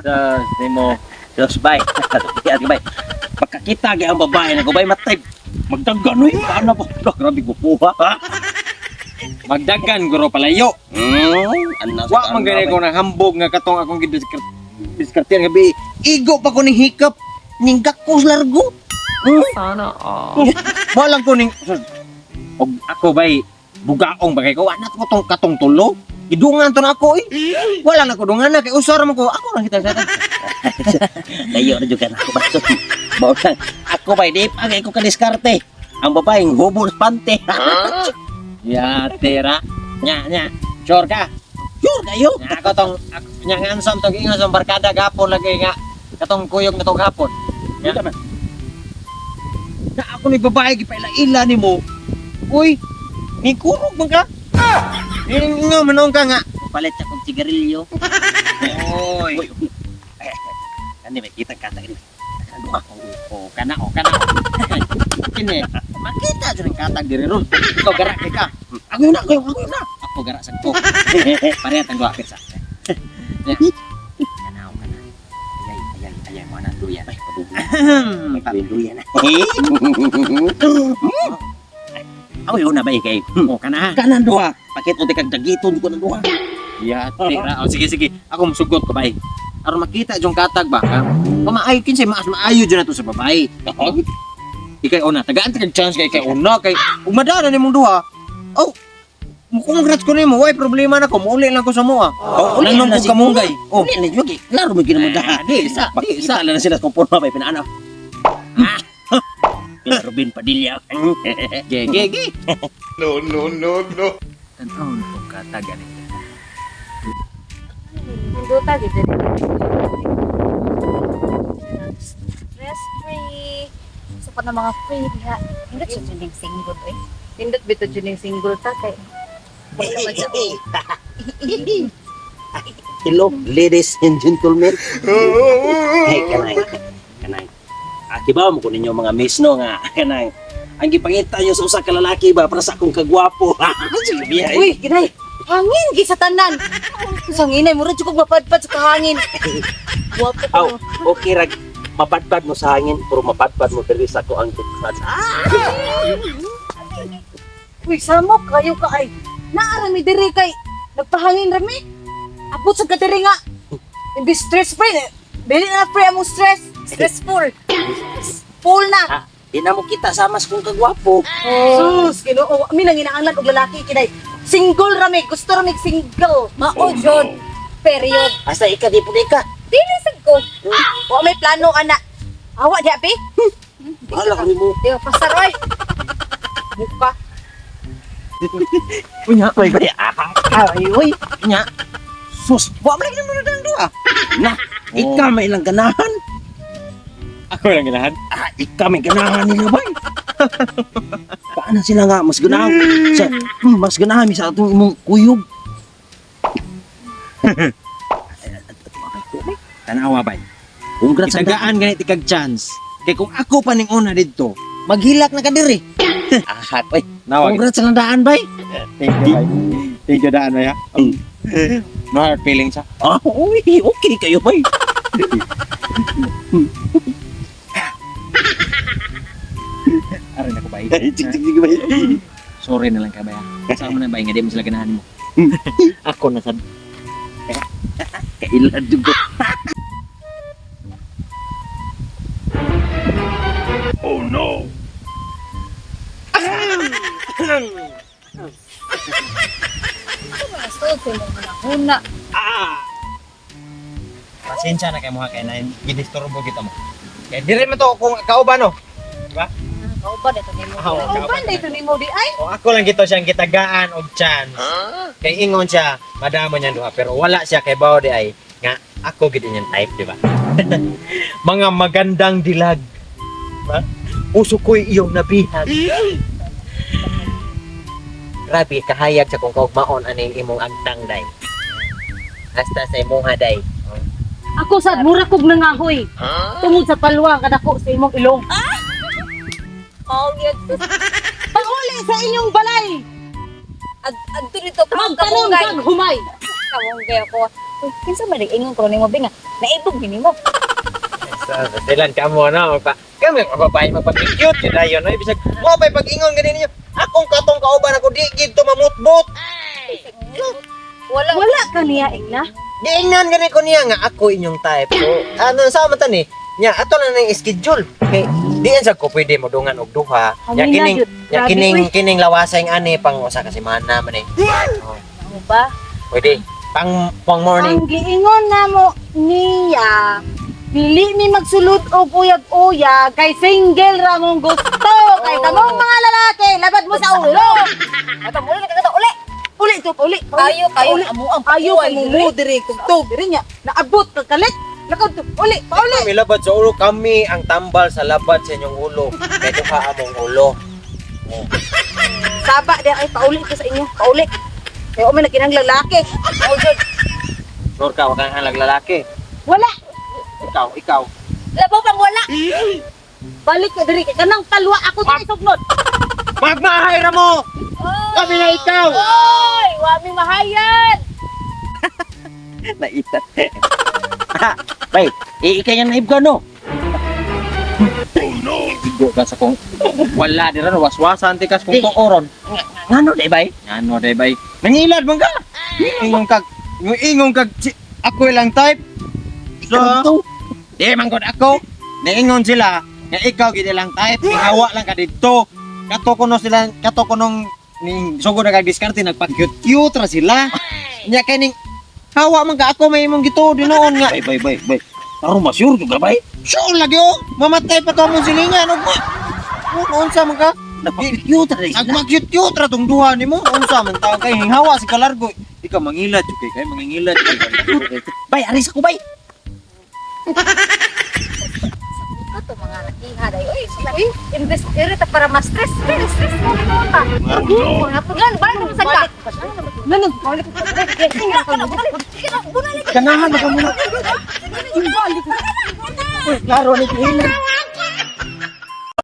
Sa nimo. Diyos, bay. Kaya bay. Pagkakita gyud ang babae na ko bay matay. Magdaggan oy, paano po? Dah, grabe gupuha. Ha? Magdagan guro palayo. Ano Wa man gani ko nang hambog nga katong akong gidiskartihan gabi. Igo pa ko ning hikap ning gakos largo. Sana all. Wa lang ko ning og ako bay bugaong bagay ko wa na ko tong katong tulo. Gidungan to na ako eh. Wala na ko dungan na kay usar man ko. Ako lang kita sa Layo na jud ka na ako ba. Mao lang. Ako bay di pa kay ko kadiskarte. Ang babaeng hubo sa pante. Ya tira. Nya nya. Sure ka? Sure kayo. Nya ako tong ako, nya nga ansom tong ingon sa barkada gapon lagi nga katong kuyog na tong hapon. Nya. Na ako ni babae gipaila-ila nimo. Uy, ni kurog man ka. Nga manong ka nga. Palit sa kong sigarilyo. Oy. Uy. Ani may kita kata ini. Ano ako? Oh, kana oh, kana. Kini, makita jud ang katag diri ron. Ikaw gara kay ka. Ako yun na, ako yun, ako yun na. Ako gara sa ko. Pareha tang duha sa. Nya. Kana oh, kana. Ayay, ayay, ayay mo na duya. Ay, padugo. Ay, duya na. Ako yun na ba kay? Oh, kana ha. Kanan duha. Pakit o kag dagiton ko na duha. Ya, tira. Oh, sige, sige. Ako musugot ko bay. Aron makita jung katag ba ka? Pamaayo kinsay maas maayo jud nato sa babae. Ikay una, tagaan ta kag chance kay ikay una kay ug madala nimong duha. Oh, congrats ko nimo, way problema na ko, muuli lang ko sa mua. Oh, uli Nanom na ko siguro. kamunggay. Oh, Uli na jud. Klaro mo gina mo daha. Ah, di sa, di Pakita sa. lang na sila kung porma bay pinaano. Ah. Ruben Padilla. Ge ge ge. No, no, no, no. Tan-aw na ko katag ani. Nindota gid diri. Stress free. So pa na mga free diha. Nindot siya juning single eh. Nindot bito jud ning single ta kay wala man siya. Hello, ladies and gentlemen. Hey, kanay. Kanay. Akibaw mo ko ninyo mga miss no nga kanay. Ang gipangita niyo sa usa ka lalaki ba para sa akong kagwapo. Sige, biya, eh. Uy, ginay. Hangin gi sa tanan. Sa nginay mura jud kog mapadpad sa kahangin. Guwapo ko. Aw, okay rag mapadpad mo sa hangin pero mapadpad mo diri sa ako ang tugpad. Uy, samok kayo ka ay. Naara mi diri kay nagpahangin ra mi. Abot sa ka diri nga. Imbis stress free. Eh. Dili na free among stress. Stressful. Full na. Ah, di na mo kita sama sa kong kagwapo. Sus, Ginoo, mi nang inaanlan og lalaki kinay. Single ra mi, gusto ra mi single. Mao jud. Period. Asa ika di pud ika. Dili sad ko. Wa may plano ana. Awa diha be. Bahala kami mo. Di ba pasar oy. Buka. Unya, Uy, uy, ah, ay, uy. unya. Sus, wa man lagi nimo na duha. Na, ika may ilang ganahan. Ako lang ganahan. Ah, ika may ganahan nila bay. Paano sila nga mas ganahan sa mas ganahan mi sa atong imong kuyog. Tanawa bay. Congrats ang Itagaan ganit ikag chance. Kay kung ako pa ning una didto, maghilak na ka diri. Ah, uy. Nawag. Congrats sa daan bay. Thank you, bay. Thank you, daan, bay, ha? No hard feelings, ha? Ah, uy, okay kayo bay. Aron ako, bay. Cik cik cik bay. Sorry na lang ka, bay, ha? Saan mo na, bay? Nga di mo sila ganahan mo. Ako na sad. Kailad jud ko. Oh no. Suod sa imong huna. Ah! Pasensya na kay mo, ha? Kay na gidisturbo kita mo. Kay dire man to kung kauban, no? Kauban ito nimo. Ah, oo. Kauban dito nimo di ay. O ako lang gito siyang gitagaan og chance. Kay ingon siya, madamo niyan duha pero wala siya kay bao di ay nga ako gid inyong type, di ba? Mga magandang dilag. Ba? Uso ko'y iyong nabihag. Grabe, kahayag sa kung kaugmaon aning imong agtang day. Hasta sa imong day. Ako sad mura kog nangahoy. Tungod sa palwa kadako sa imong ilong. Mao gyud. Pag-uli sa inyong balay, Ag adto dito magtanong kamunggay. kag humay. Kamunggay ako. Uy, kinsa man ingon ko nimo bi nga naibog gini mo. Sa silan ka mo na magpa. Kami ang babae magpa-cute yun ayon no bisag mo pay pag-ingon gani ninyo. Akong katong kauban ako di gid to mamutbot. Wala. Wala ka niya igna. Giingnan gani ko niya nga ako inyong type. So, ano sa man ta ni? Nya ato na nang schedule. Kay diin sa ko pwede mo dungan og duha. Nya Hangin na kining jud. nya Grabe, kining uy. kining lawasay ani pang usa ka semana man eh. Oh, Ano ba? pwede pang pang morning. Ang giingon namo niya, dili mi magsulod og uyag-uyag kay single ra mong gusto kay kamong mga lalaki labad mo sa ulo. Ato mo uli ka uli. Uli to, uli. Ayo kayo Uli. amo ang Ayo kay mo diri tugtog diri niya. Naabot ka kalit. Lakad to, uli, pauli. Kami labad sa ulo, kami ang tambal sa labad sa inyong ulo. Kay duha among ulo. Saba di ay pauli ko sa inyo, pauli. Kay umi na kinang lalaki. Oh, jud. Sure ka, wag kang halag lalaki. Wala, Ikaw, ikaw. Labaw pang wala. balik ka diri kay kanang talwa ako sa isugnod. Magmahay ra mo! Kami na ikaw! Oy, wa mi mahayad. Naitat. Bay, ikay yan naib ka no. Igo ka sa kong wala dira no waswasan tikas kung tuoron. Ngano day bay? Ano day bay? Nangilad man ka. Ingon kag ingon kag ako ilang type. So, Ikaw to. di man gud ako. Niingon sila nga ikaw gid ilang type, nihawa lang ka didto. Kato kuno sila, kato kunong ning sugod na kag diskarte nagpa-cute cute ra sila. Nya kay ning hawa man ka ako may imong gituo dinoon nga. Bay, bay, bay, bay. Karon ma sure jud ka bay. Sure lagi oh, mamatay pa to among silingan ug ma. Unsa man ka? Nagpa-cute ra day sila. Nagma-cute-cute ra tong duha nimo. Unsa man taon kay hawa si kalargo. Ikaw mangilad jud kay mangingilad jud kay. Bay, aris ako bay. Ato mga lakiha day. Uy, uy, invest irita para ma-stress. Pero stress mo mo ta. Oh no! Nga, balik mo sa ka. Nanong, balik ko. Ganahan ba ka muna? Balik ko. Uy, klaro ni Kihila.